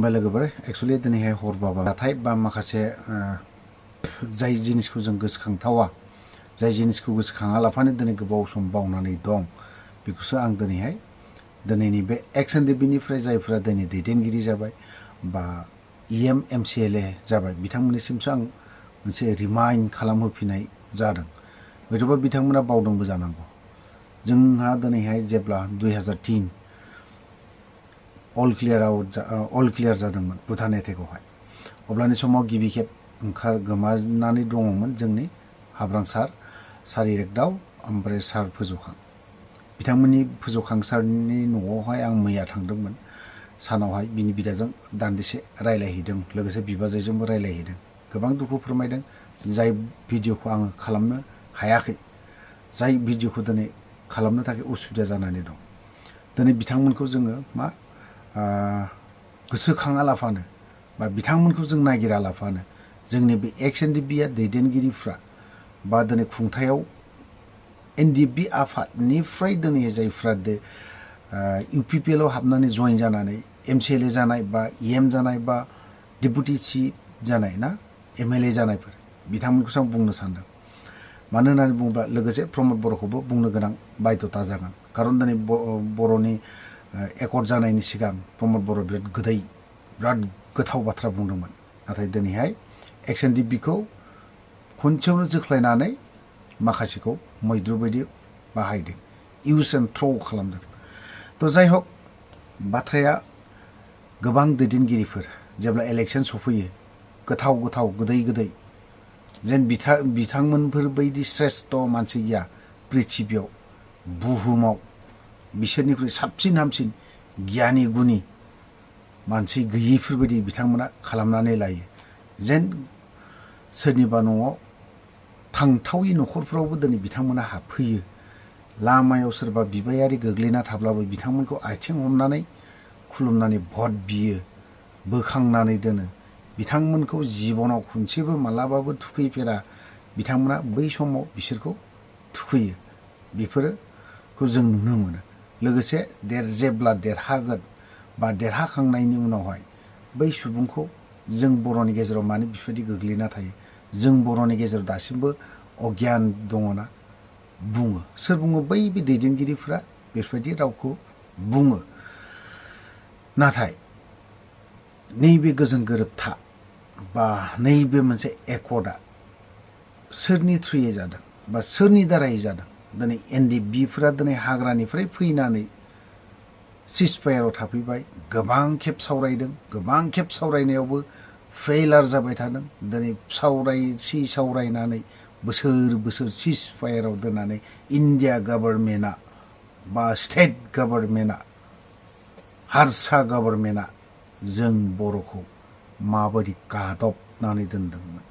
खुलुमबाय लोगोफोर एक्चुअली दिनैहाय हर बाबा जाथाय बा माखासे जाय जिनिसखौ जों गोसोखांथावा जाय जिनिसखौ गोसोखाङा लाफानो दिनै गोबाव सम बावनानै दं बेखौसो आं दिनैहाय दिनैनि बे एक्स एनडिएफबि जायफोरा दिनै दैदेनगिरि जाबाय बा इएम एमसिएलए जाबाय बिथांमोननिसिमसो आं मोनसे रिमाइन्ड खालामहोफिननाय जादों हयथ'बा बिथांमोना बावदोंबो जानांगौ जोंहा दिनैहाय जेब्ला 2003 अल क्लियार जादोंमोन भुटान एटेकआवहाय अब्लानि समाव गिबि खेब गोमानानै दङमोन जोंनि हाब्रां सार इरेगदाव ओमफ्राय सार फोजौखां बिथांमोननि फोजौखां सारनि न'आवहाय आं मैया थांदोंमोन सानावहाय बिनि बिदाजों दान्दिसे रायलायहैदों लोगोसे बिबाजैजोंबो रायलायहैदों गोबां दुखु फोरमायदों जाय भिडिअखौ आङो खालामनो हायाखै जाय भिडिअखौ दिनै खालामनो थाखाय उसुबिदा जानानै दं दिनै बिथांमोनखौ जोङो मा गोसोखाङा लाफानो बा बिथांमोनखौ जों नागिरा लाफानो जोंनि बे एक्स एनडिएफबिआ दैदेनगिरिफ्रा बा दिनै खुंथायाव एनडिएफबि आफादनिफ्राय दिनै जायफ्रा इउपिपिएलआव हाबनानै जइन जानानै एमसिएलए जानाय बा इएम जानाय बा डेपुटि चिफ जानाय ना एमएलए जानायफोर बिथांमोनखौसो आं बुंनो सानदों मानो होननानै बुङोब्ला लोगोसे प्रमद बर'खौबो बुंनो गोनां बायध'ता जागोन खारन दिनै बर'नि एकर्ड जानायनि सिगां प्रमद बर' बिराद गोथाव बाथ्रा बुंदोंमोन नाथाय दिनैहाय एक्स एनडिएफबिखौ खनसेयावनो जोख्लायनानै माखासेखौ मैद्रु बायदि बाहायदों इउज एन्ड थ्र' खालामदों थ' जाय हक बाथ्राया गोबां दैदेनगिरिफोर जेब्ला इलेक्सन सफैयो गोथाव गोदै जेन बिथांमोनफोर बायदि श्रेष्ठ मानसि गैया पृथिबियाव बुहुमाव बिसोरनिख्रुइ साबसिन हामसिन गियानि गुनि मानसि गैयिफोरबायदि बिथांमोना खालामनानै लायो जेन सोरनिबा न'आव थांथावि न'खरफ्रावबो दिनै बिथांमोना हाबफैयो लामायाव सोरबा बिबायारि गोग्लैना थाब्लाबो बिथांमोनखौ आथिं हमनानै खुलुमनानै भट बियो बोखांनानै दोनो बिथांमोनखौ जिबनाव खनसेबो मालाबाबो थुखैफेरा बिथांमोना बै समाव बिसोरखौ थुखैयो बेफोरखौ जों नुनो मोनो लोगोसे जेब्ला देरहागोन बा देरहाखांनायनि उनावहाय बै सुबुंखौ जों बर'नि गेजेराव मानो बेफोरबायदि गोग्लैना थायो जों बर'नि गेजेराव दासिमबो अगियान दङना बुङो सोर बुङो बै दैदेनगिरिफ्रा बेफोरबायदि रावखौ बुङो नाथाय नैबे गोजोन गोरोबथा बा नैबे मोनसे एकर्डआ सोरनि थ्रुयै जादों बा सोरनि दारै जादों दिनै एनडिएफबिफोरा दिनै हाग्रानिफ्राय फैनानै सिजफायाराव थाफैबाय गोबां खेब सावरायदों गोबां खेब सावरायनायावबो फेलार जाबाय थादों दिनै सावरायनानै बोसोर सिजफायाराव दोननानै इन्डिया गभर्नमेन्टआ बा स्टेट गभर्नमेन्टआ हारसा गभर्नमेन्टआ जों बर'खौ माबायदि गादबनानै दोनदोंमोन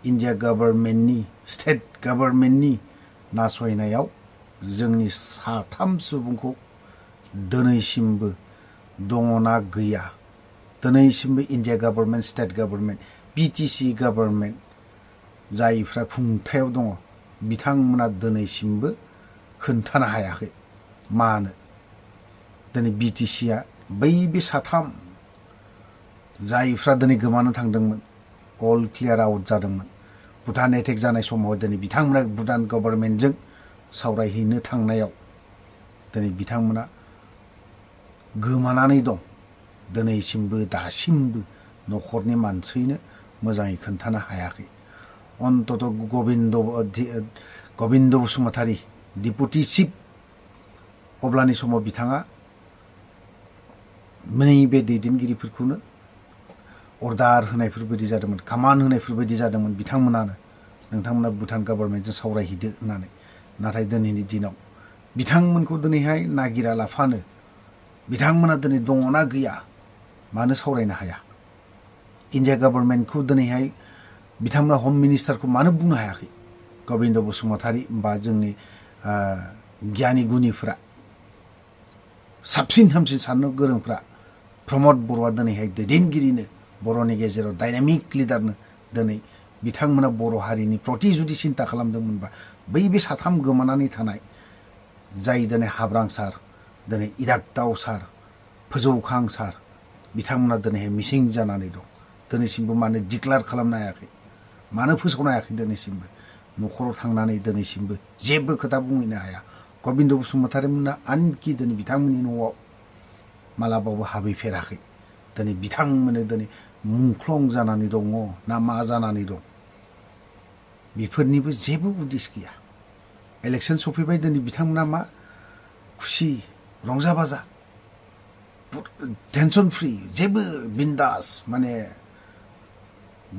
इन्डिया गभर्नमेन्टनि स्टेट गभर्नमेन्टनि नासयनायाव जोंनि साथाम सुबुंखौ दिनैसिमबो दङना गैया दिनैसिमबो India government state government PTC government जायफ्रा खुंथायाव दङ बिथांमोना दिनैसिमबो खोन्थानो हायाखै मानो दिनै बिटिसिआ बै बे साथाम जायफ्रा दिनै गोमानो थांदोंमोन अल क्लियार आउट जादोंमोन भुटान एटेक जानाय समाव दिनै बिथांमोना भुटान गभर्नमेन्टजों सावरायहैनो थांनायाव दिनै बिथांमोना गोमानानै दं दिनैसिमबो दासिमबो न'खरनि मानसिनो मोजाङै खोन्थानो हायाखै अन्तत गबिन्द बसुमतारी डेपुटि चिफ अब्लानि समाव बिथाङा नैबे दैदेनगिरिफोरखौनो अर्डार होनायफोरबायदि जादोंमोन खामान होनायफोरबायदि जादोंमोन बिथांमोनानो नोंथांमोना भुटान गभर्नमेन्टजों सावरायहैदो होननानै नाथाय दिनैनि दिनाव बिथांमोनखौ दिनैहाय नागिरा लाफानो बिथांमोना दिनै दङना गैया मानो सावरायनो हाया इन्डिया गभर्नमेन्टखौ दिनैहाय बिथांमोना हम मिनिस्टारखौ मानो बुंनो हायाखै गबिन्द बसुमतारी बा जोंनि गियानि गुनिफ्रा साबसिन हामसिन साननो गोरोंफ्रा प्रमद बर'आ दिनैहाय दैदेनगिरिनो बर'नि गेजेराव डायनामिक लिडारनो दिनै बिथांमोना बर' हारिनि प्रति जुदि सिन्ता खालामदोंमोनबा बै बे साथाम गोमानानै थानाय जाय दिनै हाब्रां सार दिनै इरागदाव सार फोजौखां सार बिथांमोना दिनैहाय मिसिं जानानै दं दिनैसिमबो मानो डिक्लेयार खालामनो हायाखै मानो फोसावनो हायाखै दिनैसिमबो न'खराव थांनानै दिनैसिमबो जेबो खोथा बुंहैनो हाया गबिन्द बसुमतारी मोना आनखि दिनै बिथांमोननि न'आव मालाबाबो हाबैफेराखै दिनै बिथांमोना दिनै मुंख्लं जानानै दङ ना मा जानानै दं बेफोरनिबो जेबो उदिस गैया इलेक्शन सफैबाय दिनै बिथांमोना मा खुसि रंजा बाजा टेनसन फ्रि जेबो बिन्दास माने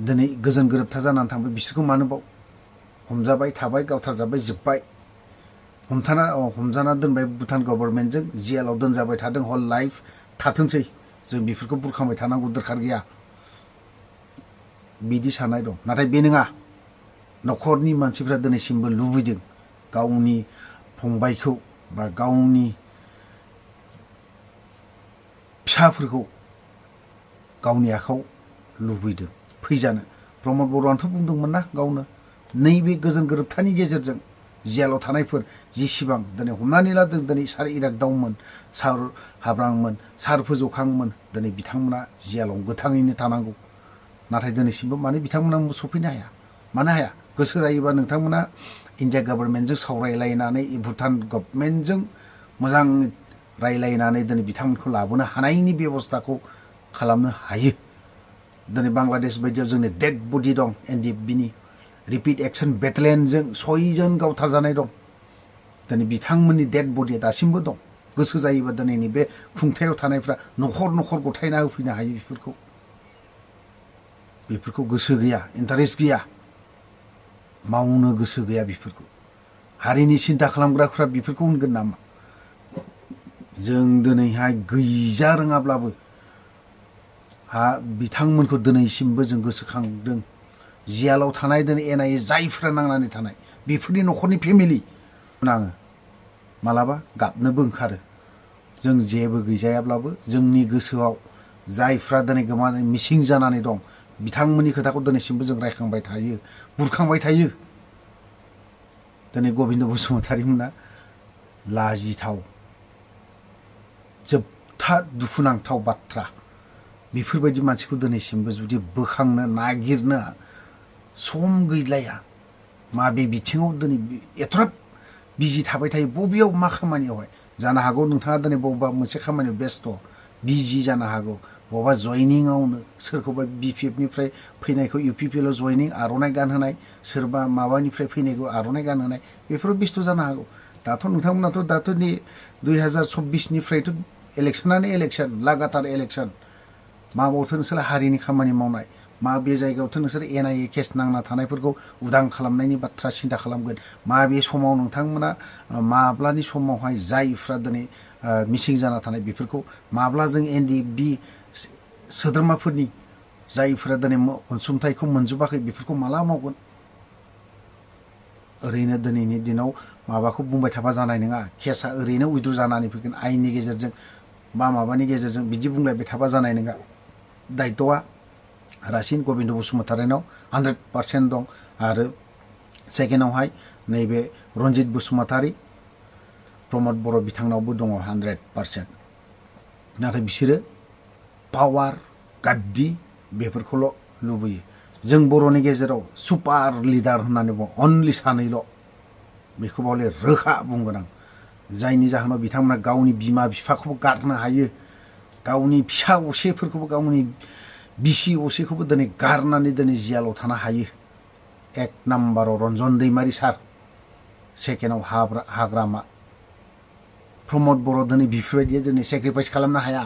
दिनै गोजोन गोरोबथा जानानै थांबाय बिसोरखौ मानोबाव हमजाबाय थाबाय गावथारजाबाय जोब्बाय हमजाना दोनबाय भुटान गभर्नमेन्टजों जेलाव दोनजाबाय थादों हल लाइफ थाथोंसै जों बेफोरखौ बुरखांबाय थानांगौ दरखार गैया बिदि साननाय दं नाथाय बे नङा न'खरनि मानसिफ्रा दिनैसिमबो लुबैदों गावनि फंबायखौ बा गावनि फिसाफोरखौ गावनि आखायाव लुबैदों फैजानो प्रमद बर'आनोथ' बुंदोंमोन ना गावनो नैबे गोजोन गोरोबथानि गेजेरजों जेलाव थानायफोर जेसेबां दिनै हमनानै ला जों दिनै सार इरागदावमोन सार हाब्रांमोन सार फोजौखांमोन दिनै बिथांमोना जेलाव गोथाङैनो थानांगौ नाथाय दिनैसिमबो मानो बिथांमोना सफैनो हाया मानो हाया गोसो जायोबा नोंथांमोना इन्डिया गभर्नमेन्टजों सावरायलायनानै भुटान गभर्नमेन्टजों मोजां रायलायनानै दिनै बिथांमोनखौ लाबोनो हानायनि बेबस्थाखौ खालामनो हायो दिनै बांलादेश बायदियाव जोंनि डेड बडि दं एनडिएफबिनि रिपिट एक्सन बेटेलियनजों 6 जन गावथारजानाय दं दिनै बिथांमोननि डेड बडिया दासिमबो दं गोसो जायोबा दिनैनि बे खुंथायाव थानायफ्रा न'खर न'खर गथायना होफैनो हायो बेफोरखौ गोसो गैया इन्टारेस्ट गैया मावनो गोसो गैया बेफोरखौ हारिनि सिन्था खालामग्राफ्रा बेफोरखौ होनगोन नामा जों दिनैहाय गैजा रोङाब्लाबो बिथांमोनखौ दिनैसिमबो जों गोसोखांदों जेलाव थानाय दिनै एनआइए जायफ्रा नांनानै थानाय बेफोरनि न'खरनि फेमिलि आङो मालाबा गाबनोबो ओंखारो जों जेबो गैजायाब्लाबो जोंनि गोसोआव जायफ्रा दिनै गोमानानै मिसिं जानानै दं बिथांमोननि खोथाखौ दिनैसिमबो जों रायखांबाय थायो बुरखांबाय थायो दिनै गबिन्द बसुमतारी मोना लाजिथाव जोबथा दुखुनांथाव बाथ्रा बेफोरबायदि मानसिखौ दिनैसिमबो जुदि बोखांनो नागिरनो सम गैलाया माबे बिथिङाव दिनै एथ'राब बिजि थाबाय थायो बबेयाव मा खामानियावहाय जानो हागौ नोंथाङा दिनै बबेबा मोनसे खामानियाव बेस्थ' बिजि जानो हागौ बबेबा जयनिंआवनो सोरखौबा बिपिएफनिफ्राय फैनायखौ इउपिपिएलआव जयनिं आर'नाइ गानहोनाय सोरबा माबानिफ्राय फैनायखौ आर'नाइ गानहोनाय बेफोराव बेस्थ' जानो हागौ दाथ' नोंथांमोनाथ' दाथ' नै 2024निफ्रायथ' इलेक्सनानो इलेक्सन लागातार इलेक्सन माबावथो नोंसोर हारिनि खामानि मावनाय माबे जायगायावथ' नोंसोर एनआइए केस नांना थानायफोरखौ उदां खालामनायनि बाथ्रा सिन्था खालामगोन माबे समाव नोंथांमोना माब्लानि समावहाय जायफ्रा दिनै मिसिं जाना थानाय बेफोरखौ माब्ला जों एनडिएफबि सोद्रोमाफोरनि जायफ्रा दिनै अनसुंथाइखौ मोनजोबाखै बेफोरखौ माला मावगोन ओरैनो दिनैनि दिनाव माबाखौ बुंबाय थाबा जानाय नङा केसा ओरैनो उइद्र जानानै फैगोन आयेननि गेजेरजों बा माबानि गेजेरजों बिदि बुंलायबाय थाबा जानाय नङा दायित्वआ रासिन गबिन्द बसुमतारीनाव 100% दं आरो सेकेन्डआवहाय नैबे रन्जित बसुमतारी प्रमद बर' बिथांनावबो दङ 100%। नाथाय बिसोरो पावार गाद्दि बेफोरखौल' लुबैयो जों बर'नि गेजेराव सुपार लिडार होननानै बुङो अनलि सानैल' बेखौ बावले रोखा बुंगोन आं जायनि जाहोनाव बिथांमोना गावनि बिमा बिफाखौबो गारनो हायो गावनि फिसा असेफोरखौबो गावनि बिसि असेखौबो दिनै गारनानै दिनै जेलाव थानो हायो 1 नाम्बाराव रन्जन दैमारि सार सेकेन्डआव हाग्रामा प्रमद बर' दिनै बेफोरबायदिया दिनै सेक्रिफाइस खालामनो हाया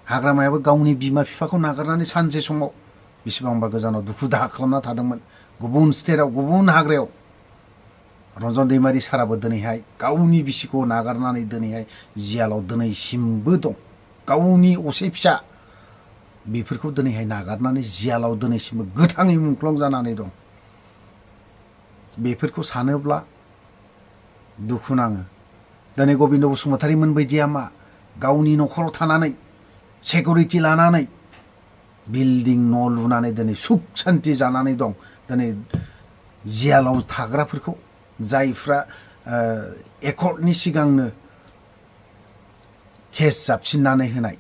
हाग्रामायाबो गावनि बिमा बिफाखौ नागारनानै सानसे समाव बेसेबांबा गोजानाव दुखु दाहा खालामना थादोंमोन गुबुन स्टेटआव गुबुन हाग्रायाव रन्जन दैमारि साराबो दिनैहाय गावनि बिसिखौ नागारनानै दिनैहाय जेलाव दिनैसिमबो दं गावनि असे फिसा बेफोरखौ दिनैहाय नागारनानै जेलाव दिनैसिमबो गोथाङै मुंख्लं जानानै दं बेफोरखौ सानोब्ला दुखु नाङो दिनै गबिन्द बसुमतारीमोन बायदिया मा गावनि न'खराव थानानै सिकिउरिटि लानानै बिल्डिं न' लुनानै दिनै सुख सान्ति जानानै दं दिनै जेलाव थाग्राफोरखौ जायफ्रा एकर्डनि सिगांनो केस जाबसिननानै होनाय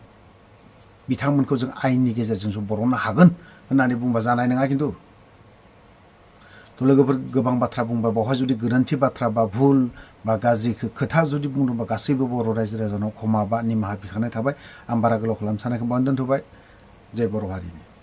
बिथांमोनखौ जों आयेननि गेजेरजोंसो बरननो हागोन होननानै बुंबा जानाय नङा खिन्थु। थ' लोगोफोर गोबां बाथ्रा बुंबा बावहाय जुदि गोरोन्थि बाथ्रा बा भुल बा गाज्रि खोथा जुदि बुंदोंबा गासैबो बर' रायजो राजानाव क्षमा बा निमाहा बिखानाय थाबाय। आं बारा गोलाव खालामनो सानायखौ बावनो दोनथ'बाय। जय बर' हारिनि।